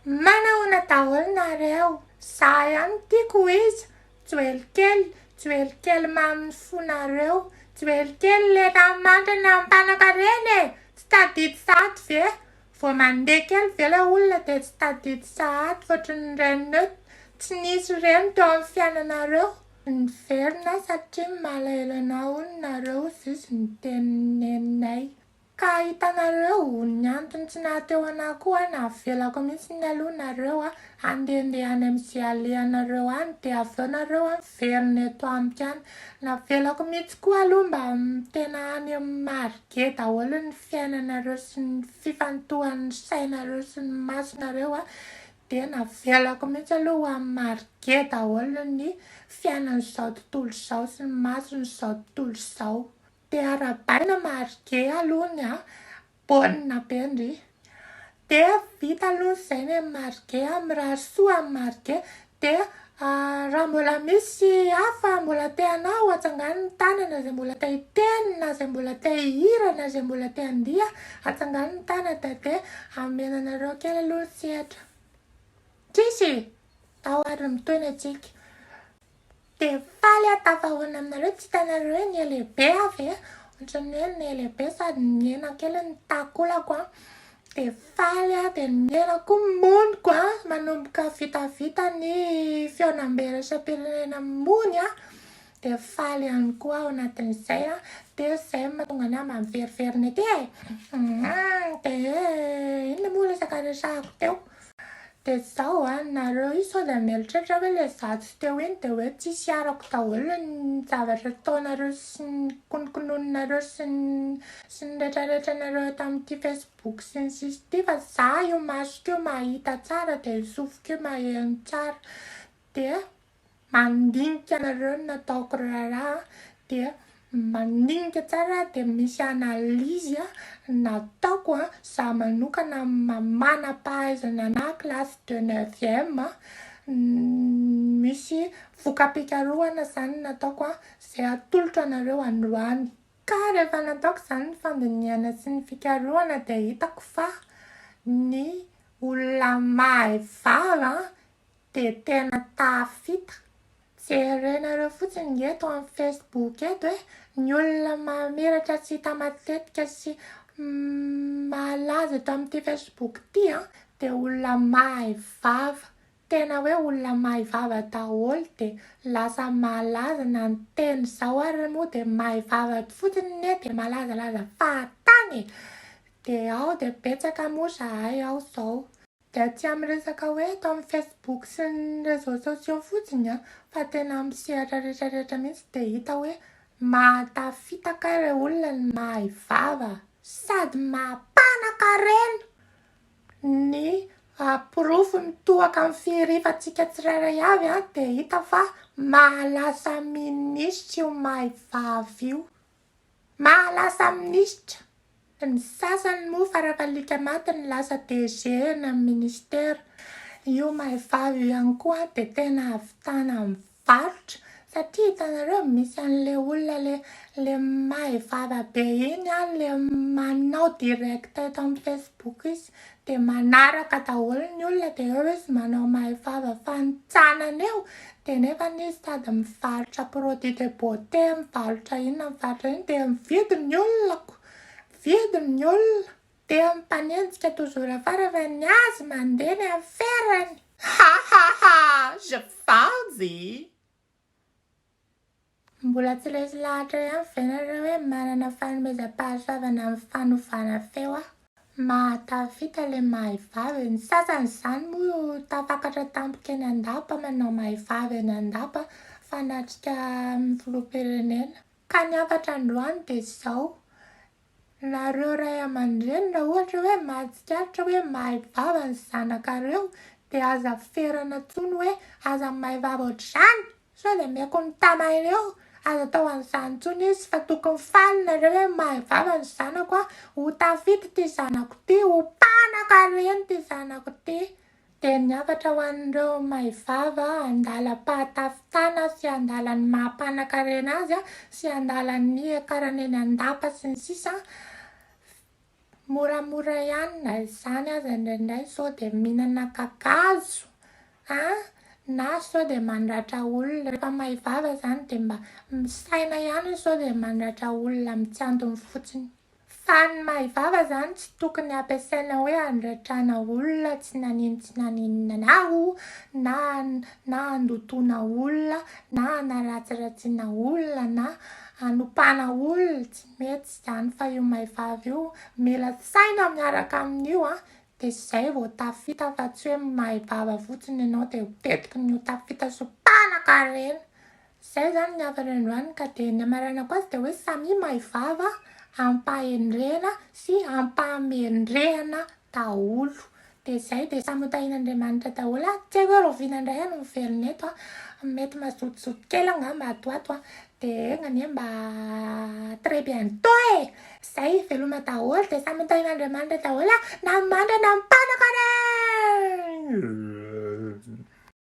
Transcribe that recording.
Manahoana daholo nareo? Za ihany tiako ho iza? Joely kely, Joely kely mamin'ny fonareo, Joely kely le ranomanitra nampanankarena e! Tsy tadidy sahady ve? Vao mandeha kely ve le olona dia tsy tadidy sahady ohatran'ireny hoe tsy nisy ireny teo amin'ny fiainanareo? Niverina aho satria malahelo anah hono nareo hozy izy niteny neninay. Ka hitanareo, ny antony tsy nahateo anah koa navelako mihitsy ny aloha nareo a, handehandeha any amin'izay alehanareo any dia avy eo nareo a miverina eto amiko ihany. Navelako mihitsy koa aloha mba tena any amin'ny marge daholo ny fiainanareo sy ny fifantohan'ny sainareo sy ny masonareo a, dia navelako mihitsy aloha ho amin'ny marge daholo ny fiainan'izao tontolo izao sy ny mason'izao tontolo izao. Dia arahabaina marge aloha ny a, bonne be ndry. Dia vita aloha izay ny an'i marge a, mirary soa an'i marge. Dia raha mbola misy hafa mbola te hanao, atsangano ny tanana izay mbola te hiteny na izay mbola te hihira na izay mbola te handihy, atsangano ny tanana dia amena anareo kely aloha ny sehatra. Tsisy? Ao ary mitohy ny antsika. Dia faly aho tafahoana aminareo, tsy hitanareo hoe niha-lehibe aho ve? Ohatran'ny hoe niha-lehibe sady nihena kely ny takolako an. Dia faly aho dia nihena koa ny moniko an, manomboka vitavita ny fihaonambe iraisam-pirenena mony an. Dia faly ihany koa aho ao anatin'izay an. Dia izay no mahatonga an'ahy mba miveriverina ety e. Dia inona moa resaka resahako teo? Dia zao an, nareo io sao dia mieritreritra hoe le za tsy teo iny dia hoe tsisy arako daholo ny zavatra ataonareo sy ny konokononinareo sy ny sy ny retraretranareo eto amin'ity facebook sy ny sisa ity fa za io masoko io mahita tsara dia io sofiko io maheno tsara dia Mandinika anareo no nataoko raharaha dia mandinika tsara dia misy analyse nataoko an, za manokana maha manam-pahaizana anah classe de neuvième an, misy voka-pikarohana zany nataoko an, izay atolotro anareo androany. Ka rehefa nataoko izany ny fandinihana sy ny fikarohana dia hitako fa ny olona mahay vava Dia tena tafita. Jerenareo fotsiny nge eto amin'ny facebook eto e, ny olona mamiratra sy hita matetika sy malaza eto amin'ity facebook ity an, dia olona mahay vava, tena hoe olona mahay vava daholo dia lasa malaza na ny teny izao ary moa dia mahay vava fotsiny anie dia malazalaza fahatany e! Dia ao dia betsaka moa izahay ao izao. Dia tsy amin'ny resaka hoe eto amin'ny facebook sy ny réseaux sociaux fotsiny an, fa tena amin'ny sehatra rehetra rehetra mihitsy dia hita hoe mahatafita kay ireo olona ny mahay vava sady maha-mpanakarena ny porofo mitohaka amin'ny fihirifantsika tsirairay avy an, dia hita fa mahalasa minisitra io mahay vava io. Mahalasa minisitra. Ny sasany moa farafalika maty ny lasa DG na ministera. Io maivavy io ihany koa dia tena ahavitana mivarotra satria hitanareo misy an'le olona le le mahay vava be iny an le manao direct eto amin'ny facebook izy dia manaraka daholo ny olona dia eo izy manao mahay vava fanintsanana eo dia nefa izy sady mivarotra produit de beauté mivarotra inona mivarotra inona dia mividy ny olona ko mividy ny olona dia mpanenjika toujours afara fa ny azy mandeha ny aferany ha ha ha je fanjy Mbola tsy resy lahatra ihany ve nareo hoe manana fanomezam-pahasoavana amin'ny fanovana feo aho? Mahatafita le mahay vava e! Ny sasany izany moa tafakatra tampoka eny an-dapa manao mahay vava eny an-dapa fanatrika amin'ny filoham-pirenena. Ka ny hafatra androany dia izao, nareo ray aman-dreny raha ohatra hoe mahatsikaritra hoe mahay vava ny zanakareo dia aza ferana intsony hoe aza mahay vava ohatr'izany! Sao dia ameko ny tama ireo? Aza atao an'izany intsony izy fa tokony faly nareo hoe mahay vava ny zanako a! Ho tafita ity zanako ity, ho mpanakarena ity zanako ity. Dia ny hafatra ho an'ireo mahay vava andalam-pahatafitana sy andalan'ny maha mpanakarena azy sy andalan'ny hiakarana eny an-dapa sy ny sisa. Moramora ihany na izany aza indraindray sao dia mihinana kakazo an! Na sao dia mandratra olona. Rehefa mahay vava izany dia mba misaina ihany hoe sao dia mandratra olona amin'ny tsy antony fotsiny. Fa ny mahay vava izany tsy tokony ampiasaina hoe handratrana olona tsy nanino tsy naninona anao na na handotoana olona na hanaratsiratsiana olona na hanompana olona, tsy mety izany fa io mahay vava io mila saina miaraka amin'io an, dia izay vao tafita fa tsy hoe mahay vava fotsiny ianao dia tetiky ny ho tafita sy ho mpanan-karena. Izay izany ny hafatra androany ka dia ny hamaranako azy dia hoe samia mahay vava am-pahendrena sy am-pahamendrehana daholo. Dia izay dia samy ho tahian'Andriamanitra daholo an. Tsy haiko hoe rahoviana indray aho no miverina eto an. Mety mazotozoto kely angamba ato ho ato an. Dia enga anie mba très bientôt e! Izay, veloma daholo dia samy ho tahian'Andriamanitra daholo an, na ny mandry na ny mpanaka re!